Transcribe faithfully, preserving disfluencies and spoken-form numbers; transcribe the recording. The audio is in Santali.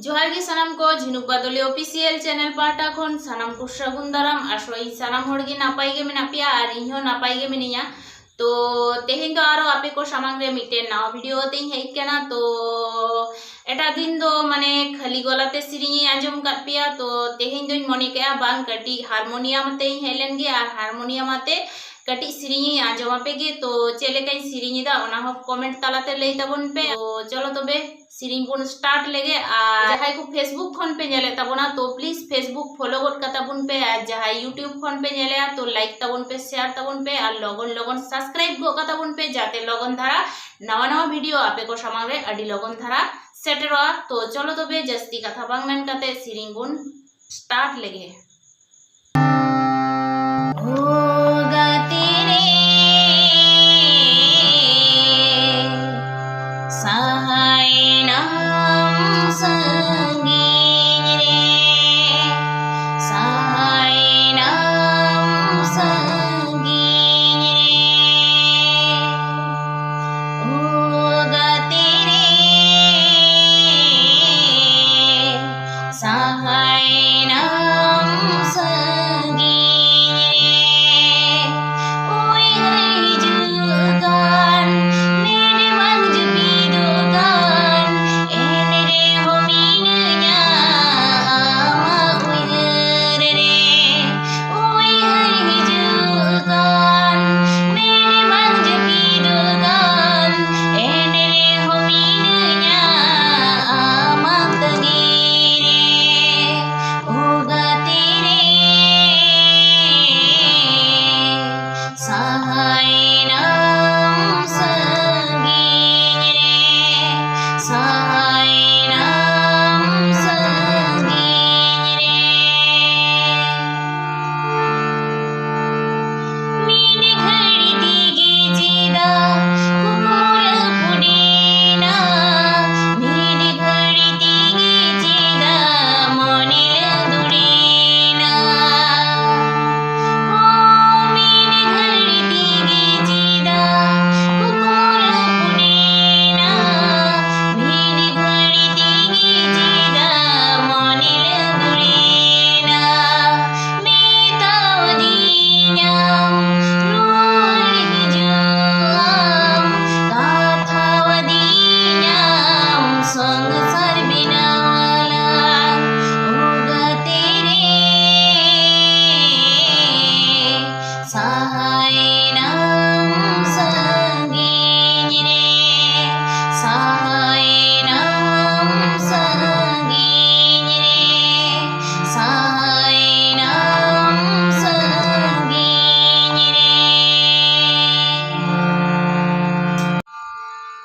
ᱡᱚᱦᱟᱨ ᱜᱮ ᱥᱟᱱᱟᱢ ᱠᱚ, ᱡᱷᱤᱱᱩᱠ ᱵᱟᱫᱚᱞᱤ ᱚᱯᱷᱤᱥᱤᱭᱟᱞ ᱪᱮᱱᱮᱞ ᱯᱟᱦᱴᱟ ᱠᱷᱚᱱ ᱥᱟᱱᱟᱢ ᱠᱚ ᱥᱟᱹᱜᱩᱱ ᱫᱟᱨᱟᱢ᱾ ᱟᱥᱚᱜ ᱟᱹᱧ ᱥᱟᱱᱟᱢ ᱦᱚᱲ ᱜᱮ ᱱᱟᱯᱟᱭ ᱜᱮ ᱢᱮᱱᱟᱜ ᱯᱮᱭᱟ ᱟᱨ ᱤᱧ ᱦᱚᱸ ᱱᱟᱯᱟᱭ ᱜᱮ ᱢᱤᱱᱟᱹᱧᱟ᱾ ᱛᱚ ᱛᱮᱦᱮᱧ ᱫᱚ ᱟᱨᱚ ᱟᱯᱮ ᱠᱚ ᱥᱟᱢᱟᱝ ᱨᱮ ᱢᱤᱫᱴᱮᱱ ᱱᱟᱣᱟ ᱵᱷᱤᱰᱤᱭᱳ ᱟᱛᱮᱧ ᱦᱮᱡ ᱠᱟᱱᱟ᱾ ᱛᱚ ᱮᱴᱟᱜ ᱫᱤᱱ ᱫᱚ ᱢᱟᱱᱮ ᱠᱷᱟᱹᱞᱤ ᱜᱚᱞᱟ ᱛᱮ ᱥᱮᱨᱮᱧ ᱤᱧ ᱟᱸᱡᱚᱢ ᱠᱟᱫ ᱯᱮᱭᱟ, ᱛᱚ ᱛᱮᱦᱮᱧ ᱫᱚᱧ ᱢᱚᱱᱮ ᱠᱮᱜᱼᱟ ᱵᱟᱝ ᱠᱟᱹᱴᱤᱡ ᱦᱟᱨᱢᱳᱱᱤᱭᱟᱢ ᱟᱛᱮ ᱤᱧ ᱦᱮᱡ ᱞᱮᱱ ᱜᱮ ᱟᱨ ᱦᱟᱨᱢᱳᱱᱤᱭᱟᱢ ᱟᱛᱮ ᱠᱟᱹᱴᱤᱡ ᱥᱮᱨᱮᱧ ᱤᱧ ᱟᱸᱡᱚᱢ ᱟᱯᱮ ᱜᱮ᱾ ᱛᱚ ᱪᱮᱫ ᱞᱮᱠᱟᱧ ᱥᱮᱨᱮᱧ ᱮᱫᱟ ᱚᱱᱟ ᱦᱚᱸ ᱠᱚᱢᱮᱱᱴ ᱛᱟᱞᱟᱛᱮ ᱞᱟᱹᱭ ᱛᱟᱵᱚᱱ ᱯᱮ᱾ ᱛᱚ ᱪᱚᱞᱚ ᱛᱚᱵᱮ ᱥᱮᱨᱮᱧ ᱵᱚᱱ ᱥᱴᱟᱨᱴ ᱞᱮᱜᱮ᱾ ᱟᱨ ᱡᱟᱦᱟᱸᱭ ᱠᱚ Facebook ᱠᱷᱚᱱ ᱯᱮ ᱧᱮᱞᱮᱫ ᱛᱟᱵᱚᱱᱟ, ᱛᱚ ᱯᱞᱤᱡ Facebook ᱯᱷᱚᱞᱳ ᱜᱚᱫ ᱠᱟᱛᱟ ᱵᱚᱱ ᱯᱮ᱾ ᱟᱨ ᱡᱟᱦᱟᱸᱭ YouTube ᱠᱷᱚᱱ ᱯᱮ ᱧᱮᱞᱮᱜᱼᱟ, ᱛᱚ ᱞᱟᱭᱤᱠ ᱛᱟᱵᱚᱱ ᱯᱮ, ᱥᱮᱭᱟᱨ ᱛᱟᱵᱚᱱ ᱯᱮ, ᱟᱨ ᱞᱚᱜᱚᱱ ᱞᱚᱜᱚᱱ ᱥᱟᱵᱥᱠᱨᱟᱭᱤᱵ ᱜᱚᱫ ᱠᱟᱛᱟ ᱵᱚᱱ ᱯᱮ, ᱡᱟᱛᱮ ᱞᱚᱜᱚᱱ ᱫᱷᱟᱨᱟ ᱱᱟᱣᱟ ᱱᱟᱣᱟ ᱵᱷᱤᱰᱤᱭᱳ ᱟᱯᱮ ᱠᱚ ᱥᱟᱢᱟᱝ ᱨᱮ ᱟᱹᱰᱤ ᱞᱚᱜᱚᱱ ᱫᱷᱟᱨᱟ ᱥᱮᱴᱮᱨᱚᱜᱼᱟ᱾ ᱛᱚ ᱪᱚᱞᱚ ᱛᱚᱵᱮ ᱡᱟᱹᱥᱛᱤ ᱠᱟᱛᱷᱟ ᱵᱟᱝ ᱢᱮᱱ ᱠᱟᱛᱮ ᱥᱮᱨᱮᱧ ᱵᱚᱱ ᱥᱴᱟᱨᱴ ᱞᱮᱜᱮ᱾ ᱳ ᱜᱟᱛᱮ ᱨᱮ, ᱥᱟᱦᱟᱭᱮᱱᱟᱢ ᱥᱟᱺᱜᱤᱧ ᱨᱮ, ᱥᱟᱦᱟᱭᱮᱱᱟᱢ ᱥᱟᱺᱜᱤᱧ ᱨᱮ᱾ ᱳ ᱜᱟᱛᱮ ᱨᱮ, ᱥᱟᱦᱟᱭᱮᱱᱟᱢ